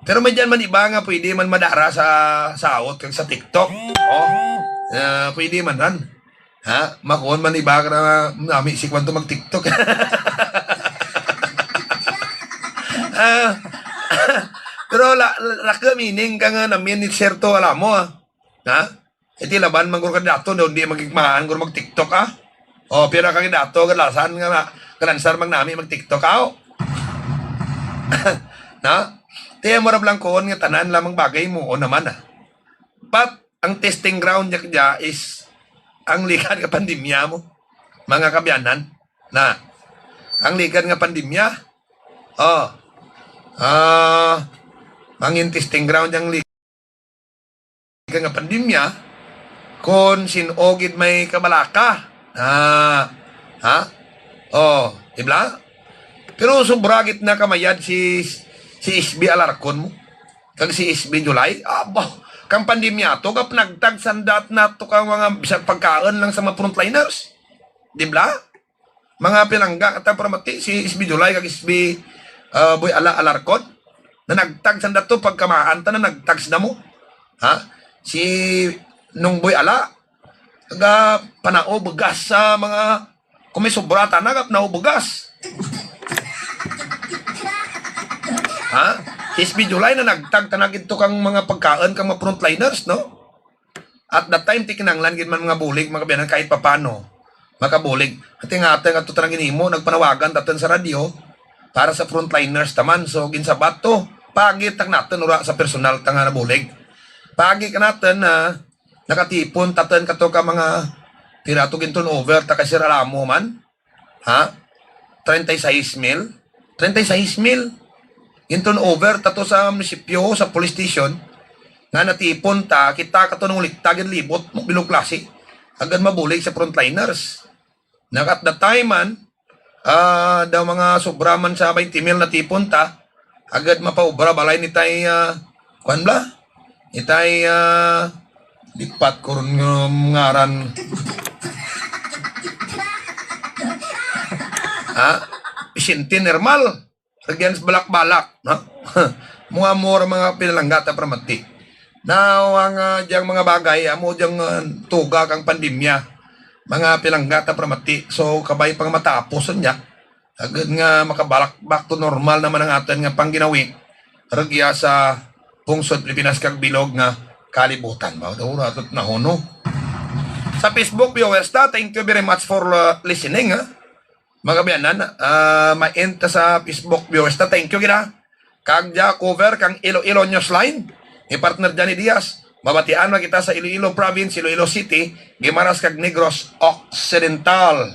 Pero may dyan man iba nga pwede man madara sa saot, kag sa TikTok. Oh, ah, pwede man ran. Ha? Makuon man iba ka na, nami si Kwan to mag-TikTok. Ah, pero la, la, la, meaning ka nga namin ni Sir to, alam mo, ah. Ha? Iti laban man guro kandidato, no, di magigmahan guro mag-TikTok, ah. Oh, pero kandidato, kadalasan nga na, kalansar man nami mag-TikTok, aw. Na? Tiyan mo ra blang kuon nga tanan lamang bagay mo, o naman, ah. But, ang testing ground niya, niya is ang likan nga pandemya mo, mga kabyanan. Na, ang likan nga pandemya, oh, ah, mangin testing ground yang likan nga pandemya, kon sin-o gid may kabalaka. Ah, ha? Oh, di ba? Pero sobra gid na kamayad si, si S B Alarcon mo. Kag si S B July, aba, kang pandemya to, kapanagtag sandat na to ka mga bisag pagkaon lang sa mga frontliners. Di ba? Mga pinangga katang paramati, si S B July kag S B, ah, Boy Ala Alarcon. Nanagtag sandat to, pagkamaan ta, nanagtag sa damo. Ha? Si Nung Boy Ala, taga panao bugas sa mga, kung may sobra ta, nagap na bugas. Ha? Si S B July na nagtag ta na gid to kang mga pagkaon kang mga frontliners, no? At that time, ti kinanglan gid man mga bulig, mga kaabyanan, kahit papano makabulig. Ati nga ate nga to tanang ginhimo, nagpanawagan ta ton sa radyo para sa frontliners taman. So, ginsabat to, pagi tak naton ura sa personal ta nga nabulig. Pagi ka naton na nakatipon ta ton kato ka mga pira to gin turnover ta kay Sir Alamo man. Ha? Treinta y seis mil? Treinta y seis mil? Gin turnover ta to sa munisipyo, sa police station, nga natipon ta, kita ka to nung likta, ginlibot mo bilog klase. Agad mabulig sa frontliners. Nag at the time man, ah, daw mga sobra man sa twenty mil natipon ta, agad mapaubra balay ni tay, ah, kuwan bla? Ni tay, ah, lipat ko ron nga ngaran. Ha? Vicente Nermal. Against balak-balak, no? Mga more, mga pinalangga ta pramati. Now, ang, ah, diyang mga bagay, amo diyang, ah, tuga kang pandemya. Mga pinalangga ta pramati. So, kabay pang matapos niya. Agad nga makabalak back to normal naman ang aton nga pangginawi. Rugya sa pungsod Pilipinas kag bilog nga kalibutan. Ba, daw ratot na ho, no? Sa Facebook viewers ta, thank you very much for, uh, listening, ha? Mga kaabyanan, ah, ma-end ta sa Facebook viewers ta. Thank you gid, ha. Kag dya cover kang Iloilo Newsline ni partner Johnny Diaz. Mabatian man kita sa Iloilo Province, Iloilo City, Guimaras kag Negros Occidental.